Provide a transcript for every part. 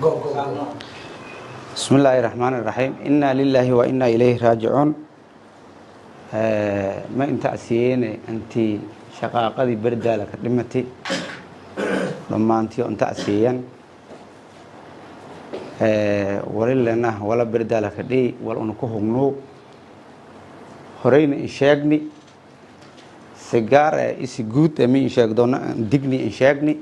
Go, go, go. بسم الله الرحمن الرحيم، إنا لله وإنا إليه راجعون. Ma inta asiyeene intii shaqaaqadii Berdaala ka dhimatay dhammaantii inta asiyeyan walilena wala Berdaala ka dhihi wal una ku hugno horeyna in sheegni si gaar eh isi guud eh mi in sheeg doona digni in sheegni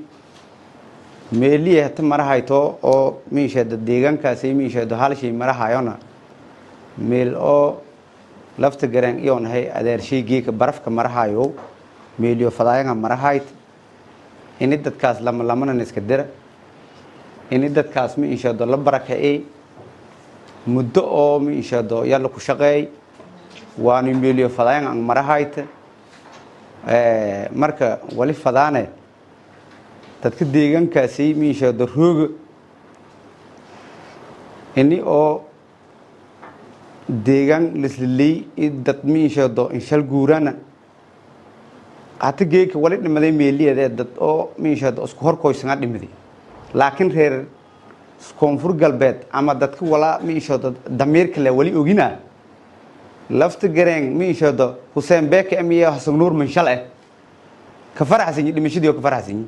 meeliya hata marahayto oo mi sheegdo deegaankaasi mi sheegdo hal shay marahayona meel oo lafta garan iyo nahay adeershaygii barafka marahayo meeliyo fadaayaga marahayt ini dadkaas lama lamana iska dira ini dadkaas mi inshaado la barakacey muddo oo mi inshaado yalla ku shaqeey waanu meeliyo fadaayaga ang marahayt. Marka wali fadaane dadka deegaankaasi mi inshaado rooga ini oo deegaan lisliley dad mi inshaado inshal guurana hata geeka wali dhimaday meeliyeedee dad oo mi inshaado isku horkoysanga dhimaday, laakiin reer Koonfur Galbeed ama dadka walaa mi inshaado damiirka le wali ogina lafta gareen mi inshaado Hussein Beeke amiya Xasan Nuur manshal eh ka faraxsanyi dhimashadii oo ka faraxsanyi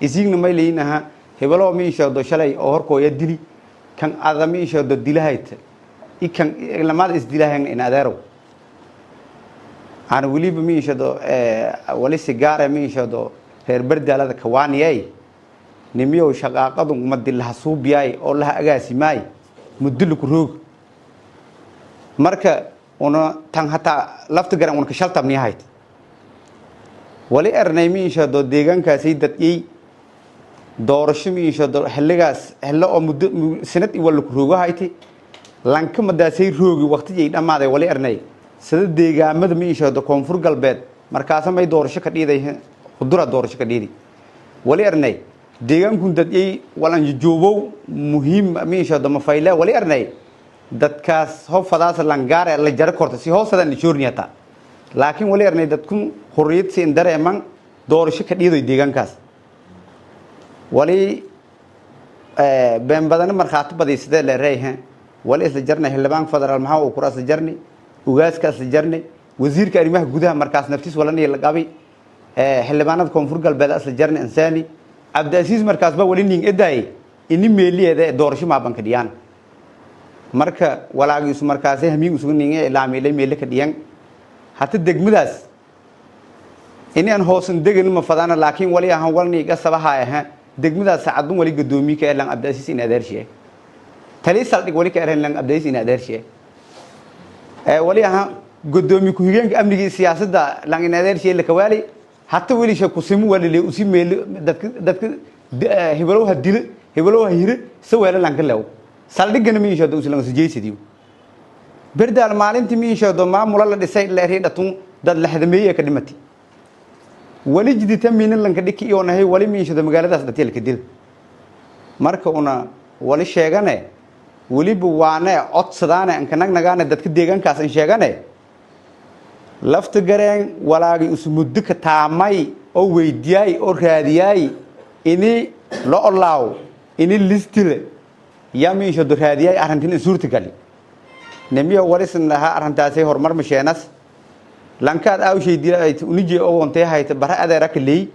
isiigna may leeyinaha hebeloo mi inshaado shalay oo horkooya dili kan ada mi inshaado dilahayta ikan lamaada isdilahayn in adeerow aan weliba mi inshaado wali sigaare mi inshaado reer Berdaalada kawaaniyay nimiyow shaqaaqadu madi laha suubiyaay oo laha agaasimaay muddo laku roog. Marka una tan hataa lafta garan una ka shaltabniyahayd wali ernay mi inshaado deegaankaasi dadyey doorasho mi inshaado xilligaas xillo oo muddo sanad i wala ku roogahayti lanka madaasay roogi waqtigii dhammaaday wali ernay sida deegaamada mi inshaado Koonfur Galbeed markaasa may doorasho ka dhiiday Xudura doorasho ka dhiidi wali ernay deegaankun dadyey walan joobow muhiim mi inshaado mafayle wali ernay dadkaas hob fadaas langaar la jar korta si hoosadan joorni hata, laakiin wali ernay dadkun xorriyad siin dareeman doorasho ka dhiiday deegaankaas wali been badan markhaati badii sidee leereeyha wali isla jarnay xildhibaan federaal maxaa uu kura isla jarnay ugaaska isla jarnay wasiirka arrimaha gudaha markaas naftiis walani la qabay xildhibaanada Koonfur Galbeed isla jarnay insaani Cabdiasiis markaas ba wali nin edaay ini meeliyeeda doorasho maaban ka dhiyaan. Marka walaagiisu markaasay hamiin usugu ninge ilaamiilay meele ka dhiyan hata degmadaas ini aan hoosan degan ma fadaana, laakiin wali ahaan walni iga sabaha aha degmadaas saacadun wali gadoomiye ka elan Cabdiasiis in adeershiye tali saldhig wali ka elan Cabdiasiis in adeershiye wali ahaan gadoomiye ku-xigeenka amniga iyo siyaasadda lang in adeershiye la kawaali hata weli sha kusimu wali le usi meel dadka hibelow ha dile hibelow ha hire sa weela lanka lew saldhigana mi inshaado usilang sujeysidiyo Berdaal maalintii mi inshaado maamula la dhisay leerii dhatun dad la xadameeyay ka dhimatay wali jidita miina lanka dhiki iyo nahay wali mi inshaado magaaladaas dhatiil ka dil. Marka una wali sheegane waliba waane codsadaane anka nagnagaane dadka deegaankaas in sheegane lafta gareen walaagi isu muddo ka taamay oo weydiyaay oo raadiyaay ini la olaaw ini listile yaa mi inshaado raadiyaay arrintin in suurta gali nemiyo warisan lahaa arrintaasay horumar masheenas lankaad aawshay dilaayt unije oo wontay hayta bara adeera ka leey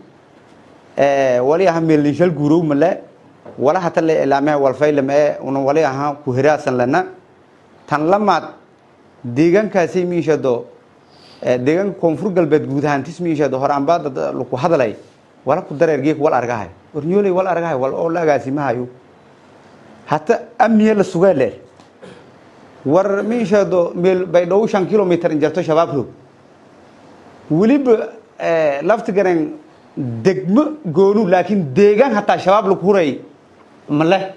wali aha meelinshal guurow male wala hata la ilaamaha walfaylame una wali aha ku hiraasan lana tan lamaad deegaankaasi mi inshaado deegaanka Koonfur Galbeed guud ahaantiis mi inshaado horaanbaa dad lagu hadlay wala ku dareergeek wal argahay ornyooley wal argahay wal oo la agaasimahayo hata amniye la sugaa leer war mi inshaado meel bay dhow 5 kilomitir in jarto shabaab roog weliba lafta garan degmo goonu laakiin deegaan hataa shabaab lagu huray male.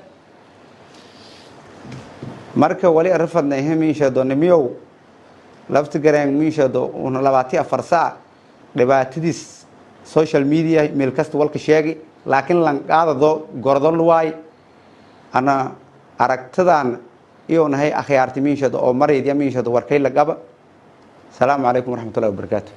Marka wali arfadna mi inshaado nimiyow lafta garan mi inshaado una 24 saac dhibaatadiis social media meel kasta walka sheegi laakiin lanqaadado gordon waay ana aragtadan iyo nahay akhyaarti mi inshaado oo maraydiya mi inshaado warkay la qaba. Salaamu calaykum waraxmatullahi wabarakaatu.